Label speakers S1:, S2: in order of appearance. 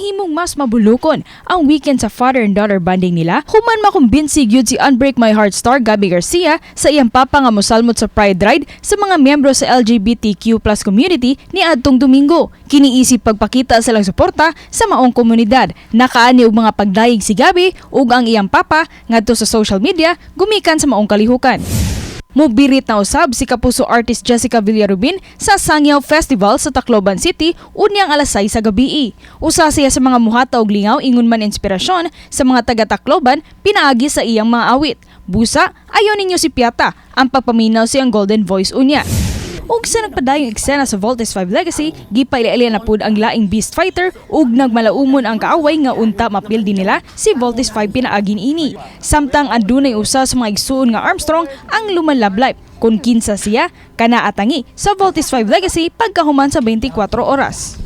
S1: Nahimong mas mabulukon ang weekend sa father and daughter bonding nila human makumbinsi gyud si Unbreak My Heart star Gabbi Garcia sa iyang papa nga mosalmot sa Pride Ride sa mga miyembro sa LGBTQ+ community ni adtong Domingo. Kini isip pagpakita sa ilang suporta sa maong komunidad. Nakaani og mga pagdayeg si Gabbi ug ang iyang papa ngadto sa social media gumikan sa maong kalihukan. Mubirit na usab si Kapuso artist Jessica Villarubin sa Sangyaw Festival sa Tacloban City unyang alas 6 sa gabi. Usa siya sa mga muhata og lingaw ingon man inspirasyon sa mga taga Tacloban pinaagi sa iyang mga awit. Busa, ayaw ninyo si Piata, ang pagpaminaw siyang golden voice unya. Ug sa nagpadayong eksena sa Voltes 5 Legacy, gipaila na pud ang laing Beast Fighter ug nagmalaumon ang kaaway nga unta mapildi nila si Voltes 5 pinaagi niini. Samtang adunay usa sa mga igsuon nga Armstrong ang Luma Love Life. Kung kinsa siya, kana atangi sa Voltes 5 Legacy pagkahuman sa 24 oras.